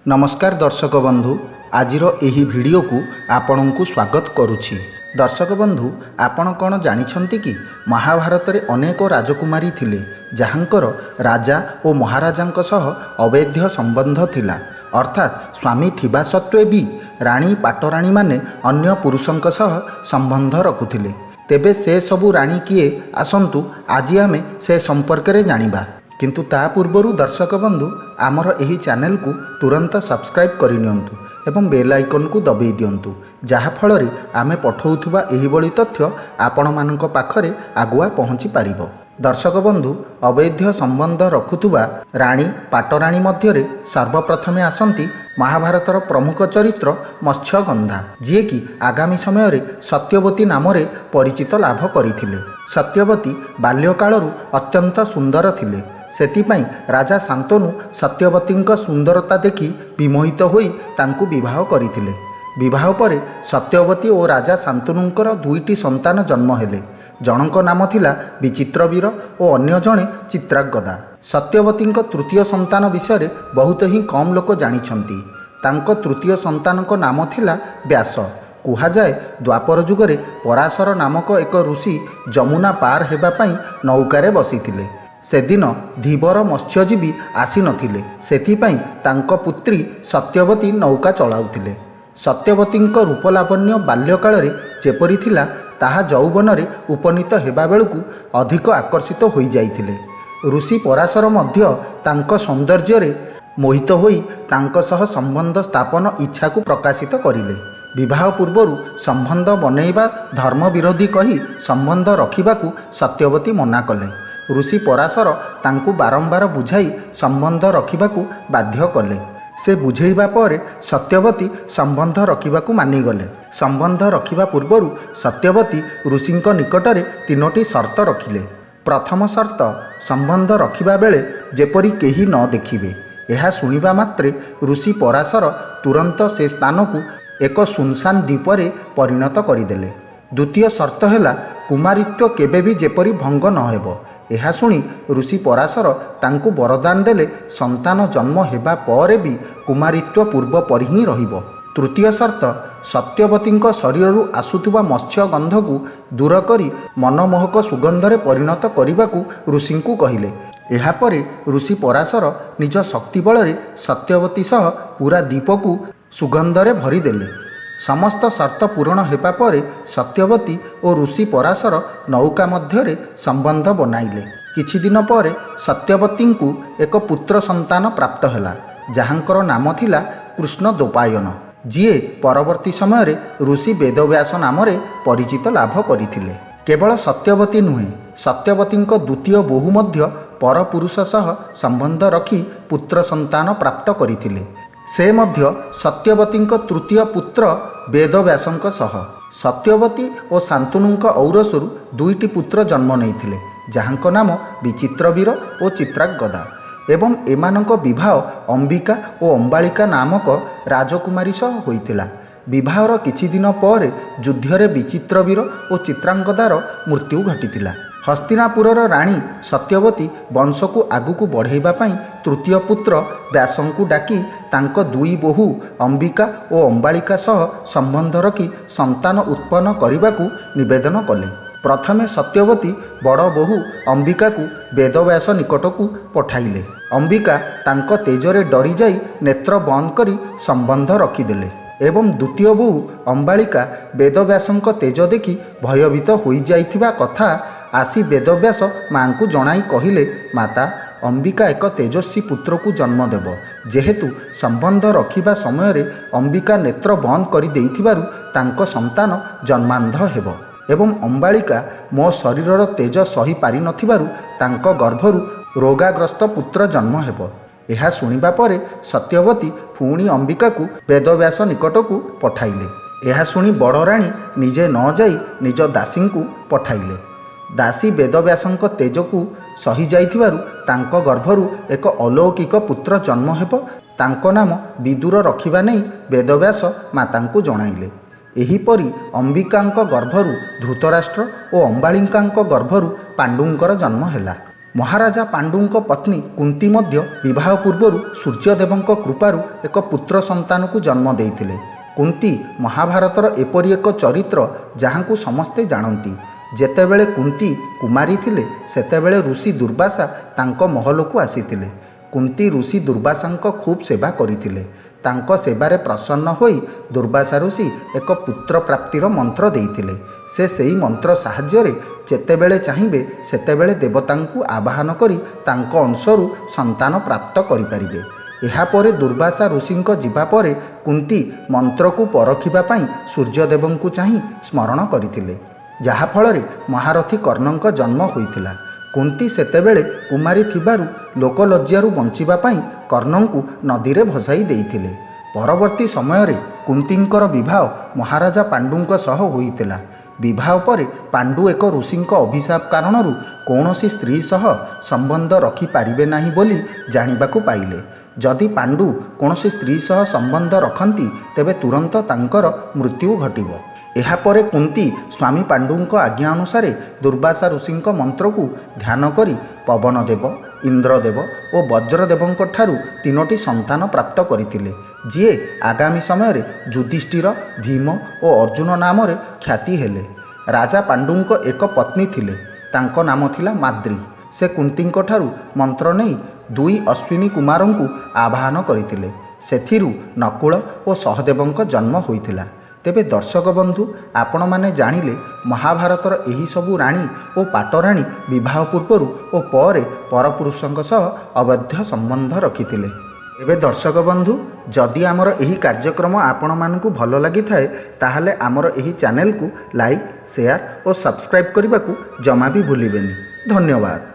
ନମସ୍କାର ଦର୍ଶକ ବନ୍ଧୁ, ଆଜିର ଏହି ଭିଡ଼ିଓକୁ ଆପଣଙ୍କୁ ସ୍ୱାଗତ କରୁଛି। ଦର୍ଶକ ବନ୍ଧୁ, ଆପଣ କ'ଣ ଜାଣିଛନ୍ତି କି ମହାଭାରତରେ ଅନେକ ରାଜକୁମାରୀ ଥିଲେ, ଯାହାଙ୍କର ରାଜା ଓ ମହାରାଜାଙ୍କ ସହ ଅବୈଧ ସମ୍ବନ୍ଧ ଥିଲା। ଅର୍ଥାତ୍ ସ୍ୱାମୀ ଥିବା ସତ୍ତ୍ୱେ ବି ରାଣୀ ପାଟରାଣୀମାନେ ଅନ୍ୟ ପୁରୁଷଙ୍କ ସହ ସମ୍ବନ୍ଧ ରଖୁଥିଲେ। ତେବେ ସେ ସବୁ ରାଣୀ କିଏ, ଆସନ୍ତୁ ଆଜି ଆମେ ସେ ସମ୍ପର୍କରେ ଜାଣିବା। କିନ୍ତୁ ତା ପୂର୍ବରୁ ଦର୍ଶକ ବନ୍ଧୁ, ଆମର ଏହି ଚ୍ୟାନେଲକୁ ତୁରନ୍ତ ସବସ୍କ୍ରାଇବ୍ କରିନିଅନ୍ତୁ ଏବଂ ବେଲ୍ ଆଇକନ୍କୁ ଦବାଇ ଦିଅନ୍ତୁ, ଯାହାଫଳରେ ଆମେ ପଠାଉଥିବା ଏହିଭଳି ତଥ୍ୟ ଆପଣମାନଙ୍କ ପାଖରେ ଆଗୁଆ ପହଞ୍ଚି ପାରିବ। ଦର୍ଶକ ବନ୍ଧୁ, ଅବୈଧ ସମ୍ବନ୍ଧ ରଖୁଥିବା ରାଣୀ ପାଟରାଣୀ ମଧ୍ୟରେ ସର୍ବପ୍ରଥମେ ଆସନ୍ତି ମହାଭାରତର ପ୍ରମୁଖ ଚରିତ୍ର ମତ୍ସ୍ୟଗନ୍ଧା, ଯିଏକି ଆଗାମୀ ସମୟରେ ସତ୍ୟବତୀ ନାମରେ ପରିଚିତ ଲାଭ କରିଥିଲେ। ସତ୍ୟବତୀ ବାଲ୍ୟକାଳରୁ ଅତ୍ୟନ୍ତ ସୁନ୍ଦର ଥିଲେ। ସେଥିପାଇଁ ରାଜା ଶାନ୍ତନୁ ସତ୍ୟବତୀଙ୍କ ସୁନ୍ଦରତା ଦେଖି ବିମୋହିତ ହୋଇ ତାଙ୍କୁ ବିବାହ କରିଥିଲେ। ବିବାହ ପରେ ସତ୍ୟବତୀ ଓ ରାଜା ଶାନ୍ତନୁଙ୍କର ଦୁଇଟି ସନ୍ତାନ ଜନ୍ମ ହେଲେ। ଜଣଙ୍କ ନାମ ଥିଲା ବିଚିତ୍ରବୀର ଓ ଅନ୍ୟ ଜଣେ ଚିତ୍ରାଙ୍ଗଦା। ସତ୍ୟବତୀଙ୍କ ତୃତୀୟ ସନ୍ତାନ ବିଷୟରେ ବହୁତ ହିଁ କମ୍ ଲୋକ ଜାଣିଛନ୍ତି। ତାଙ୍କ ତୃତୀୟ ସନ୍ତାନଙ୍କ ନାମ ଥିଲା ବ୍ୟାସ। କୁହାଯାଏ, ଦ୍ୱାପର ଯୁଗରେ ପରାଶର ନାମକ ଏକ ଋଷି ଯମୁନା ପାର ହେବା ପାଇଁ ନୌକାରେ ବସିଥିଲେ। ସେଦିନ ଧୀବର ମତ୍ସ୍ୟଜୀବୀ ଆସିନଥିଲେ, ସେଥିପାଇଁ ତାଙ୍କ ପୁତ୍ରୀ ସତ୍ୟବତୀ ନୌକା ଚଳାଉଥିଲେ। ସତ୍ୟବତୀଙ୍କ ରୂପଲାବଣ୍ୟ ବାଲ୍ୟକାଳରେ ଯେପରି ଥିଲା, ତାହା ଯୌବନରେ ଉପନୀତ ହେବା ବେଳକୁ ଅଧିକ ଆକର୍ଷିତ ହୋଇଯାଇଥିଲେ। ଋଷି ପରାଶର ମଧ୍ୟ ତାଙ୍କ ସୌନ୍ଦର୍ଯ୍ୟରେ ମୋହିତ ହୋଇ ତାଙ୍କ ସହ ସମ୍ବନ୍ଧ ସ୍ଥାପନ ଇଚ୍ଛାକୁ ପ୍ରକାଶିତ କରିଲେ। ବିବାହ ପୂର୍ବରୁ ସମ୍ବନ୍ଧ ବନେଇବା ଧର୍ମ ବିରୋଧୀ କହି ସମ୍ବନ୍ଧ ରଖିବାକୁ ସତ୍ୟବତୀ ମନା କଲେ। ଋଷି ପରାଶର ତାଙ୍କୁ ବାରମ୍ବାର ବୁଝାଇ ସମ୍ବନ୍ଧ ରଖିବାକୁ ବାଧ୍ୟ କଲେ। ସେ ବୁଝେଇବା ପରେ ସତ୍ୟବତୀ ସମ୍ବନ୍ଧ ରଖିବାକୁ ମାନିଗଲେ। ସମ୍ବନ୍ଧ ରଖିବା ପୂର୍ବରୁ ସତ୍ୟବତୀ ଋଷିଙ୍କ ନିକଟରେ ତିନୋଟି ସର୍ତ୍ତ ରଖିଲେ। ପ୍ରଥମ ସର୍ତ୍ତ, ସମ୍ବନ୍ଧ ରଖିବା ବେଳେ ଯେପରି କେହି ନ ଦେଖିବେ। ଏହା ଶୁଣିବା ମାତ୍ରେ ଋଷି ପରାଶର ତୁରନ୍ତ ସେ ସ୍ଥାନକୁ ଏକ ସୁନସାନ ଦ୍ୱୀପରେ ପରିଣତ କରିଦେଲେ। ଦ୍ୱିତୀୟ ସର୍ତ୍ତ ହେଲା, କୁମାରୀତ୍ୱ କେବେ ବି ଯେପରି ଭଙ୍ଗ ନ ହେବ। ଏହା ଶୁଣି ଋଷି ପରାଶର ତାଙ୍କୁ ବରଦାନ ଦେଲେ, ସନ୍ତାନ ଜନ୍ମ ହେବା ପରେ ବି କୁମାରୀତ୍ୱ ପୂର୍ବ ପରି ହିଁ ରହିବ। ତୃତୀୟ ସର୍ତ୍ତ, ସତ୍ୟବତୀଙ୍କ ଶରୀରରୁ ଆସୁଥିବା ମତ୍ସ୍ୟ ଗନ୍ଧକୁ ଦୂର କରି ମନମୋହକ ସୁଗନ୍ଧରେ ପରିଣତ କରିବାକୁ ଋଷିଙ୍କୁ କହିଲେ। ଏହାପରେ ଋଷି ପରାଶର ନିଜ ଶକ୍ତି ବଳରେ ସତ୍ୟବତୀ ସହ ପୁରା ଦ୍ୱୀପକୁ ସୁଗନ୍ଧରେ ଭରିଦେଲେ। ସମସ୍ତ ସର୍ତ୍ତ ପୂରଣ ହେବା ପରେ ସତ୍ୟବତୀ ଓ ଋଷି ପରାଶର ନୌକା ମଧ୍ୟରେ ସମ୍ବନ୍ଧ ବନାଇଲେ। କିଛି ଦିନ ପରେ ସତ୍ୟବତୀଙ୍କୁ ଏକ ପୁତ୍ର ସନ୍ତାନ ପ୍ରାପ୍ତ ହେଲା, ଯାହାଙ୍କର ନାମ ଥିଲା କୃଷ୍ଣ ଦ୍ୱୈପାୟନ, ଯିଏ ପରବର୍ତ୍ତୀ ସମୟରେ ଋଷି ବେଦବ୍ୟାସ ନାମରେ ପରିଚିତ ଲାଭ କରିଥିଲେ। କେବଳ ସତ୍ୟବତୀ ନୁହେଁ, ସତ୍ୟବତୀଙ୍କ ଦ୍ୱିତୀୟ ବୋହୂ ମଧ୍ୟ ପରପୁରୁଷ ସହ ସମ୍ବନ୍ଧ ରଖି ପୁତ୍ର ସନ୍ତାନ ପ୍ରାପ୍ତ କରିଥିଲେ। ସେ ମଧ୍ୟ ସତ୍ୟବତୀଙ୍କ ତୃତୀୟ ପୁତ୍ର ବେଦବ୍ୟାସଙ୍କ ସହ। ସତ୍ୟବତୀ ଓ ଶାନ୍ତନୁଙ୍କ ଔରସରୁ ଦୁଇଟି ପୁତ୍ର ଜନ୍ମ ନେଇଥିଲେ, ଯାହାଙ୍କ ନାମ ବିଚିତ୍ରବୀର ଓ ଚିତ୍ରାଙ୍ଗଦା ଏବଂ ଏମାନଙ୍କ ବିବାହ ଅମ୍ବିକା ଓ ଅମ୍ବାଳିକା ନାମକ ରାଜକୁମାରୀ ସହ ହୋଇଥିଲା। ବିବାହର କିଛି ଦିନ ପରେ ଯୁଦ୍ଧରେ ବିଚିତ୍ରବୀର ଓ ଚିତ୍ରାଙ୍ଗଦାର ମୃତ୍ୟୁ ଘଟିଥିଲା। ହସ୍ତିନାପୁରର ରାଣୀ ସତ୍ୟବତୀ ବଂଶକୁ ଆଗକୁ ବଢ଼ାଇବା ପାଇଁ ତୃତୀୟ ପୁତ୍ର ବ୍ୟାସଙ୍କୁ ଡାକି ତାଙ୍କ ଦୁଇ ବୋହୂ ଅମ୍ବିକା ଓ ଅମ୍ବାଳିକା ସହ ସମ୍ବନ୍ଧ ରଖି ସନ୍ତାନ ଉତ୍ପନ୍ନ କରିବାକୁ ନିବେଦନ କଲେ। ପ୍ରଥମେ ସତ୍ୟବତୀ ବଡ଼ ବୋହୂ ଅମ୍ବିକାକୁ ବେଦବ୍ୟାସ ନିକଟକୁ ପଠାଇଲେ। ଅମ୍ବିକା ତାଙ୍କ ତେଜରେ ଡରିଯାଇ ନେତ୍ର ବନ୍ଦ କରି ସମ୍ବନ୍ଧ ରଖିଦେଲେ ଏବଂ ଦ୍ୱିତୀୟ ବୋହୂ ଅମ୍ବାଳିକା ବେଦବ୍ୟାସଙ୍କ ତେଜ ଦେଖି ଭୟଭୀତ ହୋଇଯାଇଥିବା କଥା ଆସି ବେଦବ୍ୟାସ ମାଙ୍କୁ ଜଣାଇ କହିଲେ, ମାତା, ଅମ୍ବିକା ଏକ ତେଜସ୍ୱୀ ପୁତ୍ରକୁ ଜନ୍ମ ଦେବ। ଯେହେତୁ ସମ୍ବନ୍ଧ ରଖିବା ସମୟରେ ଅମ୍ବିକା ନେତ୍ର ବନ୍ଦ କରିଦେଇଥିବାରୁ ତାଙ୍କ ସନ୍ତାନ ଜନ୍ମାନ୍ଧ ହେବ ଏବଂ ଅମ୍ବାଳିକା ମୋ ଶରୀରର ତେଜ ସହି ପାରିନଥିବାରୁ ତାଙ୍କ ଗର୍ଭରୁ ରୋଗାଗ୍ରସ୍ତ ପୁତ୍ର ଜନ୍ମ ହେବ। ଏହା ଶୁଣିବା ପରେ ସତ୍ୟବତୀ ପୁଣି ଅମ୍ବିକାକୁ ବେଦବ୍ୟାସ ନିକଟକୁ ପଠାଇଲେ। ଏହା ଶୁଣି ବଡ଼ ରାଣୀ ନିଜେ ନ ଯାଇ ନିଜ ଦାସୀଙ୍କୁ ପଠାଇଲେ। ଦାସୀ ବେଦବ୍ୟାସଙ୍କ ତେଜକୁ ସହିଯାଇଥିବାରୁ ତାଙ୍କ ଗର୍ଭରୁ ଏକ ଅଲୌକିକ ପୁତ୍ର ଜନ୍ମ ହେବ, ତାଙ୍କ ନାମ ବିଦୁର ରଖିବା ନେଇ ବେଦବ୍ୟାସ ମାତାଙ୍କୁ ଜଣାଇଲେ। ଏହିପରି ଅମ୍ବିକାଙ୍କ ଗର୍ଭରୁ ଧୃତରାଷ୍ଟ୍ର ଓ ଅମ୍ବାଳିକାଙ୍କ ଗର୍ଭରୁ ପାଣ୍ଡୁଙ୍କର ଜନ୍ମ ହେଲା। ମହାରାଜା ପାଣ୍ଡୁଙ୍କ ପତ୍ନୀ କୁନ୍ତି ମଧ୍ୟ ବିବାହ ପୂର୍ବରୁ ସୂର୍ଯ୍ୟଦେବଙ୍କ କୃପାରୁ ଏକ ପୁତ୍ର ସନ୍ତାନକୁ ଜନ୍ମ ଦେଇଥିଲେ। କୁନ୍ତି ମହାଭାରତର ଏପରି ଏକ ଚରିତ୍ର ଯାହାଙ୍କୁ ସମସ୍ତେ ଜାଣନ୍ତି। ଯେତେବେଳେ କୁନ୍ତି କୁମାରୀ ଥିଲେ, ସେତେବେଳେ ଋଷି ଦୁର୍ବାସା ତାଙ୍କ ମହଲକୁ ଆସିଥିଲେ। କୁନ୍ତି ଋଷି ଦୁର୍ବାସାଙ୍କ ଖୁବ୍ ସେବା କରିଥିଲେ। ତାଙ୍କ ସେବାରେ ପ୍ରସନ୍ନ ହୋଇ ଦୁର୍ବାସା ଋଷି ଏକ ପୁତ୍ର ପ୍ରାପ୍ତିର ମନ୍ତ୍ର ଦେଇଥିଲେ। ସେ ସେହି ମନ୍ତ୍ର ସାହାଯ୍ୟରେ ଯେତେବେଳେ ଚାହିଁବେ ସେତେବେଳେ ଦେବତାଙ୍କୁ ଆବାହନ କରି ତାଙ୍କ ଅଂଶରୁ ସନ୍ତାନ ପ୍ରାପ୍ତ କରିପାରିବେ। ଏହାପରେ ଦୁର୍ବାସା ଋଷିଙ୍କ ଯିବା ପରେ କୁନ୍ତି ମନ୍ତ୍ରକୁ ପରଖିବା ପାଇଁ ସୂର୍ଯ୍ୟଦେବଙ୍କୁ ଚାହିଁ ସ୍ମରଣ କରିଥିଲେ, ଯାହାଫଳରେ ମହାରଥୀ କର୍ଣ୍ଣଙ୍କ ଜନ୍ମ ହୋଇଥିଲା। କୁନ୍ତି ସେତେବେଳେ କୁମାରୀ ଥିବାରୁ ଲୋକଲଜ୍ଜାରୁ ବଞ୍ଚିବା ପାଇଁ କର୍ଣ୍ଣଙ୍କୁ ନଦୀରେ ଭସାଇ ଦେଇଥିଲେ। ପରବର୍ତ୍ତୀ ସମୟରେ କୁନ୍ତିଙ୍କର ବିବାହ ମହାରାଜା ପାଣ୍ଡୁଙ୍କ ସହ ହୋଇଥିଲା। ବିବାହ ପରେ ପାଣ୍ଡୁ ଏକ ଋଷିଙ୍କ ଅଭିଶାପ କାରଣରୁ କୌଣସି ସ୍ତ୍ରୀ ସହ ସମ୍ବନ୍ଧ ରଖିପାରିବେ ନାହିଁ ବୋଲି ଜାଣିବାକୁ ପାଇଲେ। ଯଦି ପାଣ୍ଡୁ କୌଣସି ସ୍ତ୍ରୀ ସହ ସମ୍ବନ୍ଧ ରଖନ୍ତି, ତେବେ ତୁରନ୍ତ ତାଙ୍କର ମୃତ୍ୟୁ ଘଟିବ। ଏହାପରେ କୁନ୍ତି ସ୍ୱାମୀ ପାଣ୍ଡୁଙ୍କ ଆଜ୍ଞା ଅନୁସାରେ ଦୁର୍ବାସା ଋଷିଙ୍କ ମନ୍ତ୍ରକୁ ଧ୍ୟାନ କରି ପବନଦେବ, ଇନ୍ଦ୍ରଦେବ ଓ ବଜ୍ରଦେବଙ୍କ ଠାରୁ 3ଟି ସନ୍ତାନ ପ୍ରାପ୍ତ କରିଥିଲେ, ଯିଏ ଆଗାମୀ ସମୟରେ ଯୁଧିଷ୍ଠିର, ଭୀମ ଓ ଅର୍ଜୁନ ନାମରେ ଖ୍ୟାତି ହେଲେ। ରାଜା ପାଣ୍ଡୁଙ୍କ ଏକ ପତ୍ନୀ ଥିଲେ, ତାଙ୍କ ନାମ ଥିଲା ମାଦ୍ରୀ। ସେ କୁନ୍ତିଙ୍କ ଠାରୁ ମନ୍ତ୍ର ନେଇ 2 ଅଶ୍ୱିନୀ କୁମାରଙ୍କୁ ଆବାହନ କରିଥିଲେ। ସେଥିରୁ ନକୁଳ ଓ ସହଦେବଙ୍କ ଜନ୍ମ ହୋଇଥିଲା। ତେବେ ଦର୍ଶକ ବନ୍ଧୁ, ଆପଣମାନେ ଜାଣିଲେ ମହାଭାରତର ଏହିସବୁ ରାଣୀ ଓ ପାଟରାଣୀ ବିବାହ ପୂର୍ବରୁ ଓ ପରେ ପରପୁରୁଷଙ୍କ ସହ ଅବୈଧ ସମ୍ବନ୍ଧ ରଖିଥିଲେ। ଏବେ ଦର୍ଶକ ବନ୍ଧୁ, ଯଦି ଆମର ଏହି କାର୍ଯ୍ୟକ୍ରମ ଆପଣମାନଙ୍କୁ ଭଲ ଲାଗିଥାଏ, ତାହେଲେ ଆମର ଏହି ଚ୍ୟାନେଲକୁ ଲାଇକ୍, ସେୟାର ଓ ସବସ୍କ୍ରାଇବ୍ କରିବାକୁ ଜମା ବି ଭୁଲିବେନି। ଧନ୍ୟବାଦ।